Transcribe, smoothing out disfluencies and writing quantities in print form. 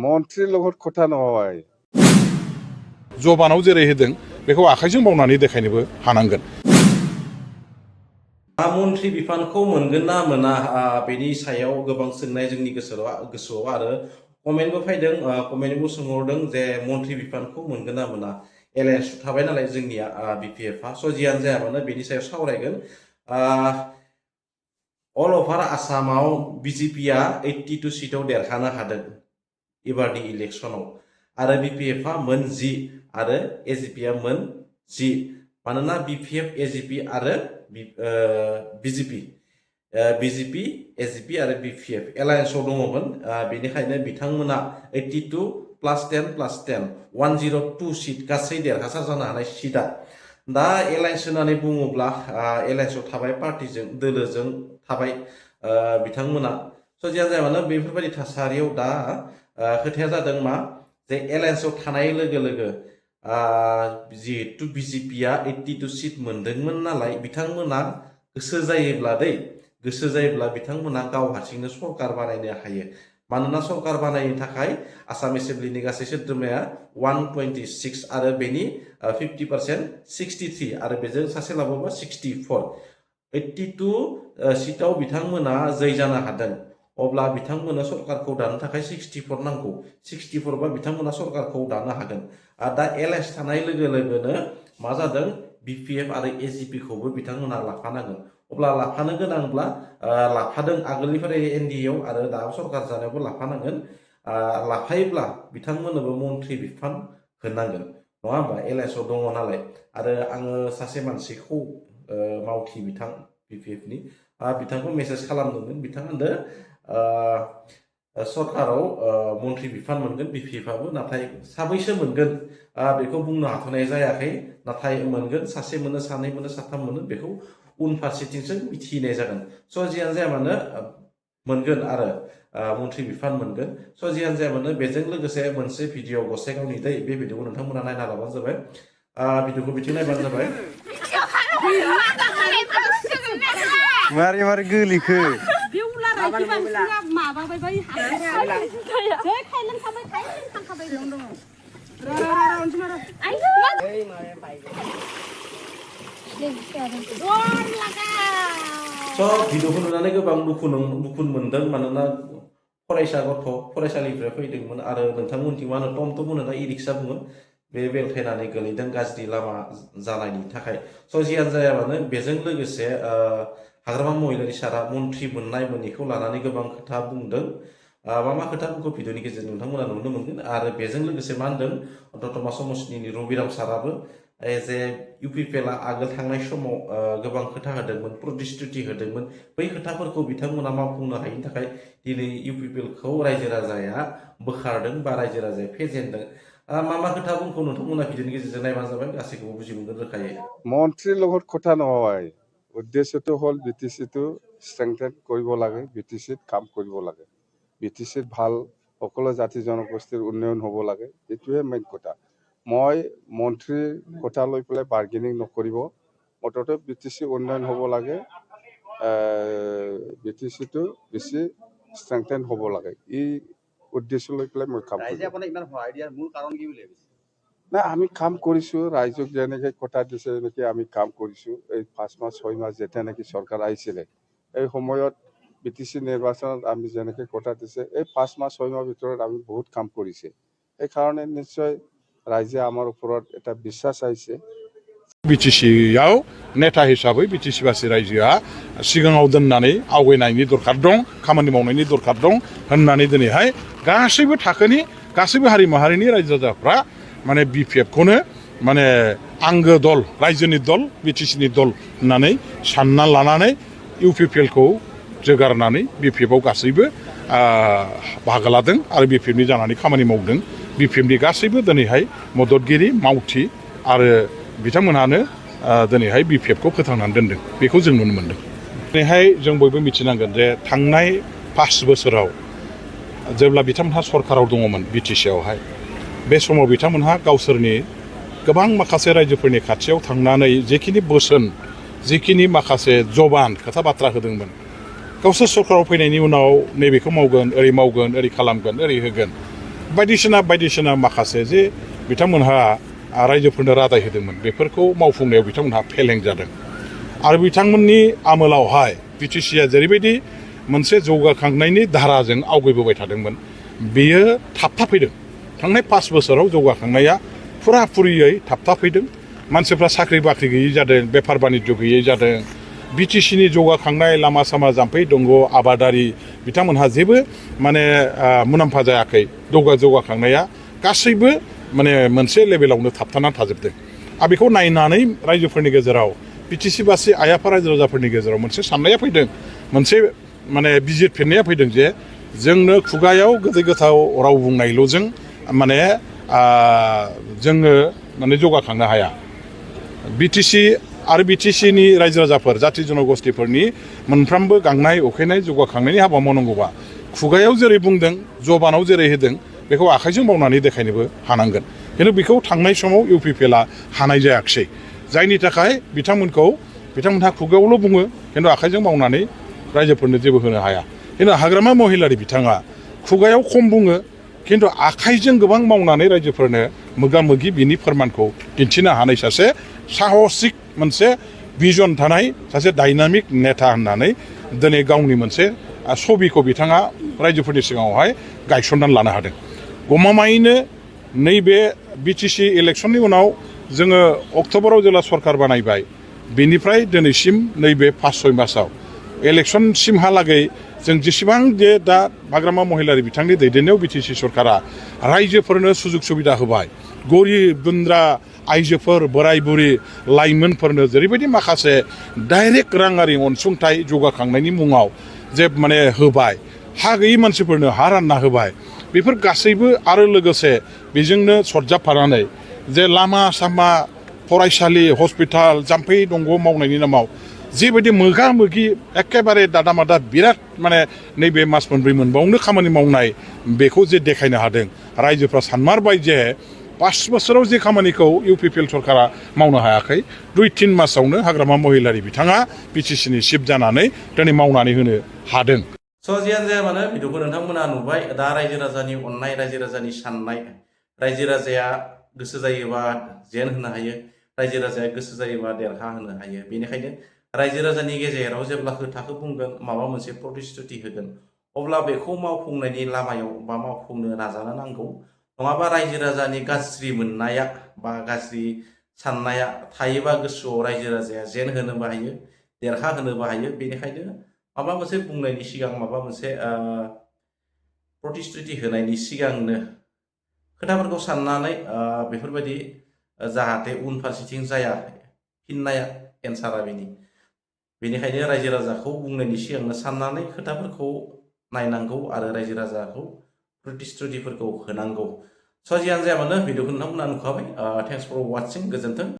मन्थ्रि লগত কথা নহয় जबानाव जेरै होदों बेखौ आखाइजों मावनानै देखायनोबो हानांगोन मन्थ्रि बिफानखौ मोनगोन ना मोना बेनि सायाव गोबां सोंनाय जोंनि गोसोआव आरो कमेन्टबो फैदों कमेन्टबो सोंहरदों जे मन्थ्रि बिफानखौ मोनगोन ना मोना एलायन्स थाबाय नालाय जोंनिया बिपिएफआ जियानो जायाबानो बेनि सायाव सावरायगोन अल ओभार आसामाव बिजेपिआ 82 सीटआव देरहानो हादों एबारनि इलेक्शनाव आरो बिपिएफआ मोन 10 आरो एजिपिआ मोन 10 मानोना बिपिएफ एजिपि आरो बिजेपि एजिपि आरो बिपिएफ एलायन्सआव दङमोन बेनिखायनो बिथांमोना 82 + 10 + 10 102 सीट गासै देरहासार जानो हानाय सीटआ दा एलायन्स होननानै बुङोब्ला एलायन्सआव थाबाय पार्टिजों दोलोजों थाबाय बिथांमोना जियानो जाया मानो बेफोरबायदि थासारियाव दा खोथाया जादों मा जे एलायन्सआव थानाय लोगो लोगो जिहेतु बिजेपिआ 82 सीट मोनदोंमोन नालाय बिथांमोना गोसो जायोब्ला बिथांमोना गाव हारसिंनो सरकार बानायनो हायो मानोना सरकार बानायनो थाखाय आसाम एसेम्ब्लिनि गासै सोद्रोमाया 126 आरो बेनि 50% 63 आरो बेजों सासे लाबावबा 64 82 सीटआव बिथांमोना जै जानो हादों अब्ला बिथांमोना सरकारखौ दानो थाखाय 64 नांगौ 64 बा बिथांमोना सरकारखौ दानो हागोन दा एलायन्स थानाय लोगो लोगोनो मा जादों बिपिएफ आरो एजिपि खौबो बिथांमोना लाफानांगोन अब्ला लाफानो गोनांब्ला लाफादों आगोलनिफ्राय एनडिएआव आरो दा सरकार जानायावबो लाफानांगोन लाफायोब्ला बिथांमोननोबो मन्थ्रि बिफान होनांगोन नङा होमबा एलायन्सआव दङ नालाय आरो आङो सासे मानसिखौ मावथि बिथां बिपिएफनि बिथांखौ मेसेज खालामदोंमोन बिथांमोननो सरकाराव मन्थ्रि बिफान मोनगोन बिपिएफआबो नाथाय साबैसो मोनगोन बेखौ बुंनो हाथ'नाय जायाखै नाथाय मोनगोन सासे मोनो सानै मोनो साथाम मोनो बेखौ उनफारसेथिंसो मिथिनाय जागोन जियानो जाया मानो मोनगोन आरो मन्थ्रि बिफान मोनगोन जियानो जाया मानो बेजों लोगोसे मोनसे भिडिअ गसाइगावनि दै बे भिडिअखौ नोंथांमोना नायना लाबानो जाबाय भिडिअखौ बिथिं नायबानो जाबाय मारै गोलिखो भिडिअखौ नुनानै गोबां दुखु मोनदों मानोना फरायसा गथ' फरायसालिनिफ्राय फैदोंमोन आरो नोंथांमोनथिं मा होनो टमटम होनो ना इ रिक्सा बुङो बे बेलथायनानै गोलैदों गाज्रि लामा जानायनि थाखाय जियानो जाया मानो बेजों लोगोसे हाग्रामा महिलारि सारा मन्थ्रि मोननाय मोनैखौ लानानै गोबां खोथा बुंदों मा खोथा बुंखो भिडिअनि गेजेरजों नोंथांमोना नुनो मोनगोन आरो बेजों लोगोसे मा होनदों दतमा समस्तिनि रबिराम साराबो जे इउपिपिएलआ आगोल थांनाय समाव गोबां खोथा होदोंमोन प्रतिश्रुति होदोंमोन बै खोथाफोरखौ बिथांमोना मावफुंनो हायिनि थाखाय दिनै इउपिपिएलखौ रायजो राजाया बोखारदों बा रायजो राजाया फेजेनदों मा खोथा बुंखौ नोंथांमोना भिडिअनि गेजेरजों नायबानो जाबाय गासैखौबो बुजि मोनगोन रोखायै मन्थ्रि লগত কথা নহয় উদ্দেশ্যটো হ'ল বিটিচিটো ষ্ট্ৰেংথেন কৰিব লাগে বিটিচিত কাম কৰিব লাগে বিটিচিত ভাল সকলো জাতি জনগোষ্ঠীৰ উন্নয়ন হ'ব লাগে এইটোৱে মেইন কথা মই মন্ত্ৰীৰ কথা লৈ পেলাই বাৰ্গেনিং নকৰিব মুঠতে বিটিচি উন্নয়ন হ'ব লাগে বিটিচিটো বেছি ষ্ট্ৰেংথেন হ'ব লাগে এই উদ্দেশ্য লৈ পেলাই মই কাম কৰিম না আমি কাম কৰিছোঁ ৰাইজক যেনেকৈ কথা দিছে এনেকৈ আমি কাম কৰিছোঁ এই 5 মাহ 6 মাহ যেতিয়া নেকি চৰকাৰ আহিছিলে এই সময়ত বিটিচি নিৰ্বাচনত আমি যেনেকৈ কথা দিছে এই 5 মাহ 6 মাহ ভিতৰত আমি বহুত কাম কৰিছে এইকাৰণে নিশ্চয় रायजो आमार उपरात एटा विश्वास आइसे बिटिसिआव नेता हिसाबै बिटिसिबासि रायजोआ सिगाङाव दोननानै आवगायनायनि दरखार दं खामानि मावनायनि दरखार दं होननानै दिनैहाय गासैबो थाखोनि गासैबो हारि माहारिनि रायजो राजाफ्रा माने बिपिएफखौनो माने आंगो दल रायजोनि दल बिटिसिनि दल होननानै सानना लानानै इउपिपिएलखौ जोगारनानै बिपिएफआव गासैबो बाहागो लादों आरो बिपिएफनि जानानै खामानि मावदों बिपिएफनि गासैबो दिनैहाय मददगिरि मावथि आरो बिथांमोनहानो दिनैहाय बिपिएफखौ फोथांनानै दोनदों बेखौ जों नुनो मोनदों दिनैहाय जों बयबो मिथिनांगोन जे थांनाय 5 बोसोराव जेब्ला बिथांमोनहा सरकाराव दङमोन बिटिसिआवहाय बे समाव बिथांमोनहा गावसोरनि गोबां माखासे रायजोफोरनि खाथियाव थांनानै जेखिनि बोसोन जेखिनि माखासे जबान खोथा बाथ्रा होदोंमोन गावसोर सरकाराव फैनायनि उनाव नैबेखौ मावगोन ओरै खालामगोन ओरै होगोन बायदिसिना माखासे जे बिथांमोनहा रायजोफोरनो रादाय होदोंमोन बेफोरखौ मावफुंनायाव बिथांमोनहा फेलें जादों आरो बिथांमोननि आमोलावहाय बिटिसिआ जेरैबायदि मोनसे जौगाखांनायनि धाराजों आवगायबोबाय थादोंमोन बेयो थाबथाफैदों थांनाय 5 बोसोराव जौगाखांनाया फुराफुरियै थाबथाफैदों मानसिफ्रा साख्रि बाख्रि गैयै जादों बेफार बानिज्य गैयै जादों बिटिसिनि जौगाखांनाय लामा सामा जाम्फै दंग आबादारि बिथांमोनहा जेबो माने मुलाम्फा जायाखै जौगाखांनाया गासैबो माने मोनसे लेभेलावनो थाबथानानै थाजोबदों आरो बेखौ नायनानै रायजोफोरनि गेजेराव बिटिसिबासि आइ आफा रायजो राजाफोरनि गेजेराव मोनसे साननाया फैदों मोनसे माने बिजिरफिननाया फैदों जे जोंनो खुगायाव गोदै गोथाव राव बुंनायल'जों माने जोङो माने जौगाखांनो हाया बिटिसि आरो बिटिसिनि रायजो राजाफोर जाथि जनगोष्ठीफोरनि मोनफ्रोमबो गांनाय उखैनाय जौगाखांनायनि हाबा मावनांगौबा खुगायाव जेरै बुंदों जबानाव जेरै होदों बेखौ आखाइजों मावनानै देखायनोबो हानांगोन खिन्थु बेखौ थांनाय समाव इउपिपिएलआ हानाय जायाखिसै जायनि थाखाय बिथांमोनहा खुगायावल' बुङो खिन्थु आखाइजों मावनानै रायजोफोरनो जेबो होनो हाया खिन्थु हाग्रामा महिलारि बिथाङा खुगायाव खम बुङो खिन्थु आखाइजों गोबां मावनानै रायजोफोरनो मोगा मोगि बिनि फोरमानखौ दिन्थिनो हानाय सासे साहसिक मोनसे भिजन थानाय सासे डायनामिक नेता होननानै दिनै गावनि मोनसे छबिखौ बिथाङा रायजोफोरनि सिगाङावहाय गायसननानै लानो हादों गमामायैनो नैबे बिटिसि इलेक्सननि उनाव जोङो अक्ट'बराव जेब्ला सरकार बानायबाय बेनिफ्राय दिनैसिम नैबे 5-6 मासाव इलेक्सनसिमहालागै जों जेसेबां जे दा हाग्रामा महिलारि बिथांनि दैदेननायाव बिटिसि सरकारा रायजोफोरनो सुजुग सुबिदा होबाय गरिब गुन्द्रा आइजोफोर बोराय बुरि लाइमोनफोरनो जेरैबायदि माखासे डाइरेक्ट राङारि अनसुंथाइ जौगाखांनायनि मुङाव जे माने होबाय हा गैयै मानसिफोरनो हा रानना होबाय बेफोर गासैबो आरो लोगोसे बेजोंनो सरजाबफानानै जे लामा सामा फरायसालि हस्पिटाल जाम्फै दंग मावनायनि नामाव जेबायदि मोगा मोगि एखेबारे दादामादा बिराद माने नैबे मास मोनब्रै मोनबावनो खामानि मावनाय बेखौ जे देखायनो हादों रायजोफ्रा सानमारबाय जे 5 बोसोराव जे खामानिखौ इउपिपिएल सरकारा मावनो हायाखै 2-3 मासावनो हाग्रामा महिलारि बिथाङा बिटिसिनि चिफ जानानै दिनै मावनानै होनो हादों जियानो जाया मानो भिडिअखौ नोंथांमोना नुबाय दा रायजो राजानि अननाय रायजो राजानि साननाय रायजो राजाया गोसो जायोबा जेन होनो हायो रायजो राजाया गोसो जायोबा देरहा होनो हायो बेनिखायनो रायजो राजानि गेजेराव जेब्ला खोथाखौ बुंगोन माबा मोनसे प्रतिश्रुति होगोन अब्ला बेखौ मावफुंनायनि लामायाव बा मावफुंनो नाजानो नांगौ नङाबा रायजो राजानि गाज्रि मोननाया बा गाज्रि साननाया थायोबा गोसोआव रायजो राजाया जेन होनोबो हायो देरहा होनोबो हायो बेनिखायनो माबा मोनसे बुंनायनि सिगां माबा मोनसे प्रतिश्रुति होनायनि सिगांनो खोथाफोरखौ साननानै बेफोरबायदि जाहाथे उनफारसेथिं जाया फिननाया एन्सारा बेनिखायनो रायजो राजाखौ बुंनायनि सिगांनो साननानै खोथाफोरखौ नायनांगौ आरो रायजो राजाखौ प्रतिश्रुतिफोरखौ होनांगौ जियानो जाया मानो भिडिअखौ नोंथांमोना नुखाबाय थेंक्स फर वाचिं गोजोन्थों